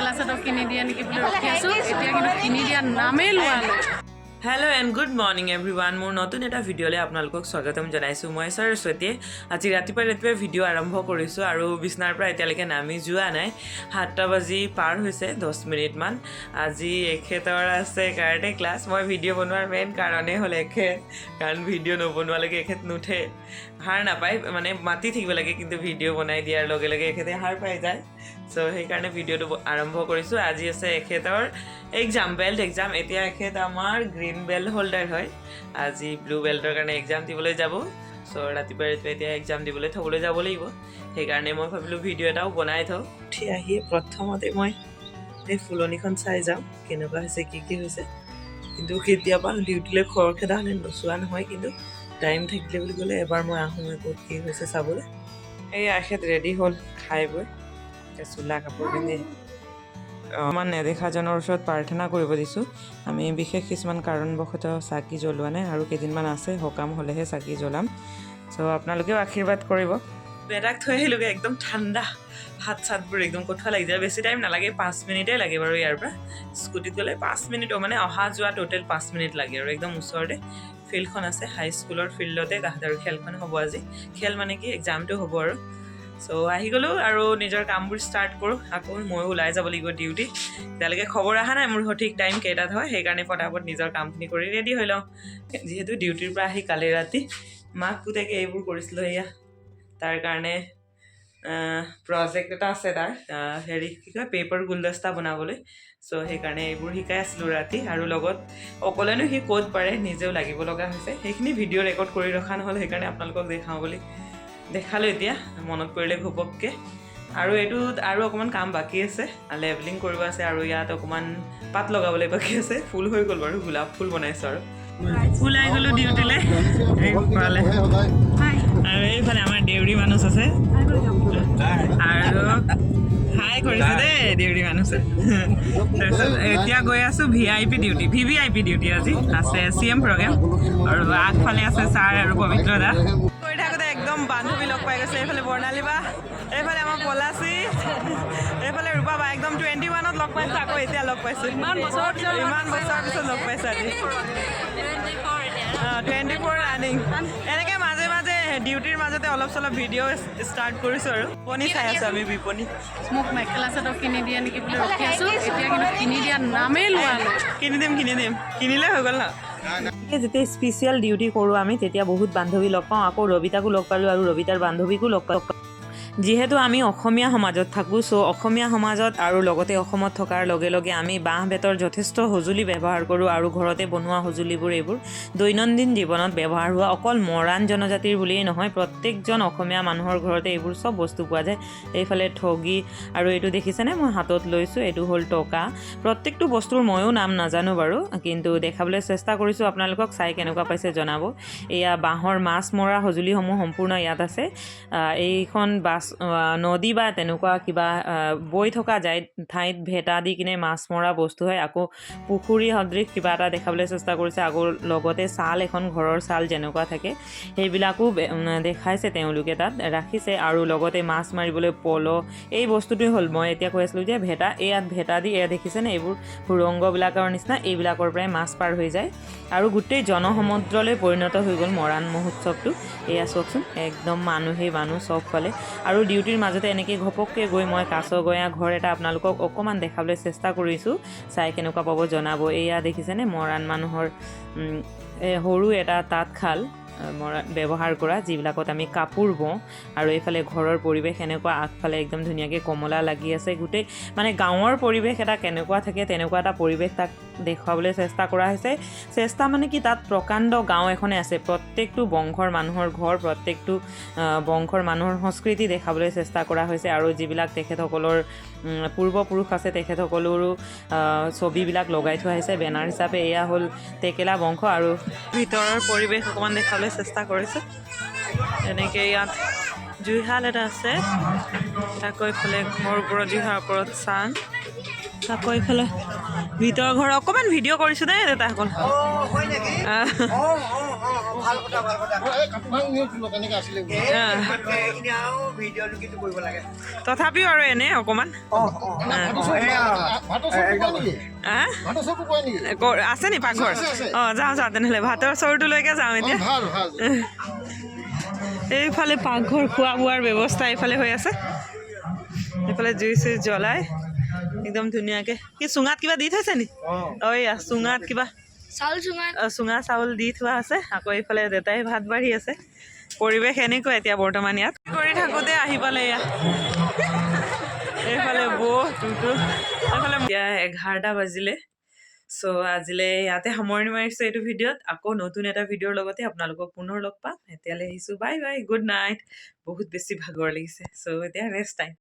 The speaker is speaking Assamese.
মেখেলা চাদৰ কিনি দিয়ে নেকি বুলি ৰখি আছোঁ। এতিয়া কিন্তু কিনি দিয়া নামেই লোৱা নাই। Hello and good morning everyone. মোৰ নতুন এটা ভিডিঅ'লৈ আপোনালোকক স্বাগতম জনাইছোঁ। মই সৰস্বতীয়ে আজি ৰাতিপুৱাই ৰাতিপুৱাই ভিডিঅ' আৰম্ভ কৰিছোঁ আৰু বিচনাৰ পৰা এতিয়ালৈকে নামি যোৱা নাই। 7টা বাজি পাৰ হৈছে 10 মিনিটমান। আজি এখেতৰ আছে কাৰাটে ক্লাছ। মই ভিডিঅ' বনোৱাৰ মেইন কাৰণেই হ'ল এখেত, কাৰণ ভিডিঅ' নবনোৱালৈকে এখেত নুঠে, সাৰ নাপায়। মানে মাতি থাকিব লাগে, কিন্তু ভিডিঅ' বনাই দিয়াৰ লগে লগে এখেতে সাৰ পাই যায়। চ' সেইকাৰণে ভিডিঅ'টো আৰম্ভ কৰিছোঁ। আজি আছে এখেতৰ এক্সাম, বেল্ট এক্সাম। এতিয়া এখেত আমাৰ গ্ৰীণ বেল্ট হোল্ডাৰ হয়। আজি ব্লু বেল্টৰ কাৰণে এক্সাম দিবলৈ যাব। চ' ৰাতিপুৱাই ৰাতিপুৱাই এতিয়া এক্সাম দিবলৈ থ'বলৈ যাব লাগিব। সেইকাৰণে মই ভাবিলোঁ ভিডিঅ' এটাও বনাই থওঁ। উঠি আহি প্ৰথমতে মই এই ফুলনিখন চাই যাওঁ, কেনেকুৱা হৈছে, কি কি হৈছে। কিন্তু কেতিয়াবা ডিউটিলৈ খৰ খেদা হ'লে নোচোৱা নহয়, কিন্তু টাইম থাকিলে বুলি ক'লে এবাৰ মই আহোঁ ক'ত কি হৈছে চাবলৈ। এই এখেত ৰেডি হ'ল খাই বৈ, এতিয়া চোলা কাপোৰ পিন্ধি। অকণমান নেদেখাজনৰ ওচৰত প্ৰাৰ্থনা কৰিব দিছোঁ। আমি বিশেষ কিছুমান কাৰণবশতঃ চাকি জ্বলোৱা নাই আৰু কেইদিনমান আছে, সকাম হ'লেহে চাকি জ্বলাম। চ' আপোনালোকেও আশীৰ্বাদ কৰিব। বেটাক থৈ আহিলোগৈ। একদম ঠাণ্ডা, হাত চাতবোৰ একদম কঠোৱা লাগি যায়। বেছি টাইম নালাগে, 5 মিনিটেই লাগে বাৰু ইয়াৰ পৰা স্কুটিত গ'লে। 5 মিনিটো মানে অহা যোৱা টোটেল 5 মিনিট লাগে আৰু একদম ওচৰতে ফিল্ডখন আছে। হাইস্কুলৰ ফিল্ডতে তাহাঁতৰ খেলখন হ'ব আজি। খেল মানে কি, এক্সামটো হ'ব আৰু। চ' আহি গ'লোঁ আৰু নিজৰ কামবোৰ ষ্টাৰ্ট কৰোঁ। আকৌ ময়ো ওলাই যাব লাগিব ডিউটি। এতিয়ালৈকে খবৰ অহা নাই মোৰ সঠিক টাইম কেইটাত হয়। সেইকাৰণে ফটাফট নিজৰ কামখিনি কৰি ৰেডি হৈ লওঁ। যিহেতু ডিউটিৰ পৰা আহি কালি ৰাতি মাক পুতেকে এইবোৰ কৰিছিলোঁ, এয়া তাৰ কাৰণে প্ৰজেক্ট এটা আছে তাৰ, হেৰি কি কয়, পেপাৰ গুলদস্তা বনাবলৈ। চ' সেইকাৰণে এইবোৰ শিকাই আছিলোঁ ৰাতি আৰু লগত অকলেনো সি ক'ত পাৰে, নিজেও লাগিব লগা হৈছে। সেইখিনি ভিডিঅ' ৰেকৰ্ড কৰি ৰখা নহ'ল, সেইকাৰণে আপোনালোকক দেখাওঁ বুলি দেখালোঁ। এতিয়া মনত পৰিলে ঘপককৈ। আৰু এইটোত আৰু অকণমান কাম বাকী আছে, লেবেলিং কৰিব আছে আৰু ইয়াত অকণমান পাত লগাবলৈ বাকী আছে। ফুল হৈ গ'ল বাৰু, গোলাপ ফুল বনাইছোঁ আৰু ওলাই গ'লোঁ ডিউটিলৈ। এইফালে আৰু এইফালে আমাৰ দেউৰী মানুহ আছে আৰু হাই কৰিছে দেই দেউৰী মানুহ। তাৰপিছত এতিয়া গৈ আছোঁ VIP duty, VVIP duty. আজি আছে চিএম প্ৰগ্ৰেম আৰু আগফালে আছে ছাৰ আৰু পবিত্ৰ দা। কৰি থাকোঁতে একদম বান্ধৱী লগ পাই গৈছে। এইফালে বৰ্ণালী বা, এইফালে আমাৰ পলাচী, এইফালে ৰূপা বা। একদম 21ত লগ পাইছোঁ, আকৌ এতিয়া লগ পাইছোঁ। ইমান বছৰৰ পিছত। ইমান বছৰৰ পিছত লগ পাইছোঁ আজি। 24 ৰানিং। এনেকৈ মাজে মাজে ডিউটিৰ মাজতে অলপ চলপ ভিডিঅ' ষ্টাৰ্ট কৰিছোঁ আৰু বিপণী চাই আছোঁ আমি, বিপণী। মোক মেখেলা চাদৰ কিনি দিয়ে নেকি বুলি ৰখি আছোঁ। এতিয়া কিন্তু কিনি দিয়া নামেই লোৱা নাই। কিনি দিম, কিনি দিম, কিনিলে হৈ গ'ল ন। যেতিয়া স্পেচিয়েল ডিউটি কৰোঁ আমি, তেতিয়া বহুত বান্ধৱী লগ পাওঁ। আকৌ ৰবিতাকো লগ পালোঁ আৰু ৰবিতাৰ বান্ধৱীকো লগ পালোঁ। যিহেতু আমি অসমীয়া সমাজত থাকোঁ, চ' অসমীয়া সমাজত আৰু লগতে অসমত থকাৰ লগে লগে আমি বাঁহ বেতৰ যথেষ্ট সঁজুলি ব্যৱহাৰ কৰোঁ আৰু ঘৰতে বনোৱা সঁজুলিবোৰ, এইবোৰ দৈনন্দিন জীৱনত ব্যৱহাৰ হোৱা, অকল মৰাণ জনজাতিৰ বুলিয়েই নহয়, প্ৰত্যেকজন অসমীয়া মানুহৰ ঘৰতে এইবোৰ চব বস্তু পোৱা যায়। এইফালে ঠগি আৰু এইটো দেখিছেনে, মই হাতত লৈছোঁ, এইটো হ'ল টকা। প্ৰত্যেকটো বস্তুৰ ময়ো নাম নাজানো বাৰু, কিন্তু দেখাবলৈ চেষ্টা কৰিছোঁ আপোনালোকক। চাই কেনেকুৱা পাইছে জনাব। এয়া বাঁহৰ মাছ মৰা সঁজুলিসমূহ সম্পূৰ্ণ ইয়াত আছে। এইখন বাছ নদী বা তেনেকুৱা কিবা বৈ থকা যায় ঠাইত ভেটা দি কিনে মাছ মৰা বস্তু হয়। আকৌ পুখুৰী সদৃশ কিবা এটা দেখাবলৈ চেষ্টা কৰিছে। আকৌ লগতে চাল এখন, ঘৰৰ চাল যেনেকুৱা থাকে, সেইবিলাকো দেখাইছে তেওঁলোকে, তাত ৰাখিছে। আৰু লগতে মাছ মাৰিবলৈ পল। এই বস্তুটোৱে হ'ল মই এতিয়া কৈ আছিলোঁ যে ভেটা, ইয়াত ভেটা দি, এয়া দেখিছেনে, এইবোৰ সুৰংগবিলাকৰ নিচিনা, এইবিলাকৰ পৰাই মাছ পাৰ হৈ যায় আৰু গোটেই জনসমুদ্ৰলৈ পৰিণত হৈ গ'ল মৰাণ মহোৎসৱটো। এয়া চাওকচোন, একদম মানুহেই মানুহ চবফালে। আৰু ডিউটিৰ মাজতে এনেকৈ ঘপককৈ গৈ মই কাছগঞা ঘৰ এটা আপোনালোকক অকণমান দেখাবলৈ চেষ্টা কৰিছোঁ। চাই কেনেকুৱা পাব জনাব। এয়া দেখিছেনে, মৰাণ মানুহৰ এই সৰু এটা তাঁতশাল মৰা ব্যৱহাৰ কৰা, যিবিলাকত আমি কাপোৰ বওঁ। আৰু এইফালে ঘৰৰ পৰিৱেশ এনেকুৱা, আগফালে একদম ধুনীয়াকৈ কমলা লাগি আছে। গোটেই মানে গাঁৱৰ পৰিৱেশ এটা কেনেকুৱা থাকে, তেনেকুৱা এটা পৰিৱেশ তাক দেখুৱাবলৈ চেষ্টা কৰা হৈছে। চেষ্টা মানে কি, তাত প্ৰকাণ্ড গাঁও এখনে আছে। প্ৰত্যেকটো বংশৰ মানুহৰ ঘৰ, প্ৰত্যেকটো বংশৰ মানুহৰ সংস্কৃতি দেখাবলৈ চেষ্টা কৰা হৈছে। আৰু যিবিলাক তেখেতসকলৰ পূৰ্বপুৰুষ আছে, তেখেতসকলৰো ছবিবিলাক লগাই থোৱা হৈছে বেনাৰ হিচাপে। এয়া হ'ল টেকেলা বংশ। আৰু ভিতৰৰ পৰিৱেশ অকণমান দেখাবলৈ চেষ্টা কৰিছোঁ। এনেকৈ ইয়াত জুইশাল এটা আছে, আকৌ এইফালে ঘৰ ওপৰত, জুইশালৰ ওপৰত চাং, আকৌ এইফালে ভিতৰৰ ঘৰ অকণমান ভিডিঅ' কৰিছোঁ দেই দেউতাসকল। হয় নেকি? অ, ভাল কথা, ভাল কথা। এইখিনি আৰু ভিডিঅ'টো কিন্তু কৰিব লাগে। তথাপিও আৰু এনেই অকণমান। অ অ অ, এয়া। ভাতৰ চৰটো কয় নেকি? হা? ভাতৰ চৰটো কয় নেকি? আছে নি পাকঘৰ? আছে, আছে। অঁ, যাওঁ যাওঁ তেনেহ'লে, ভাতৰ চৰুটোলৈকে যাওঁ এতিয়া। ভাল ভাল। এইফালে পাকঘৰ, খোৱা বোৱাৰ ব্যৱস্থা এইফালে হৈ আছে। এইফালে জুই চুই জ্বলাই একদম ধুনীয়াকে। কি চুঙাত কিবা দি থৈছে নি? অ, এইয়া চুঙাত কিবা চাউল চুঙাত। অ, চুঙা চাউল দি থোৱা আছে। আকৌ এইফালে দেউতাই ভাত বাঢ়ি আছে। পৰিৱেশ এনেকুৱা এতিয়া বৰ্তমান ইয়াত। কৰি থাকোঁতে আহি পালে এয়া। এইফালে বৌ, টুটু, এইফালে। এতিয়া 11টা বাজিলে। চ' আজিলৈ ইয়াতে সামৰণি মাৰিছোঁ এইটো ভিডিঅ'ত। আকৌ নতুন এটা ভিডিঅ'ৰ লগতে আপোনালোকক পুনৰ লগ পাম। এতিয়ালৈ আহিছোঁ, বাই বাই, গুড নাইট। বহুত বেছি ভাগৰ লাগিছে, চ' এতিয়া ৰেষ্ট টাইম।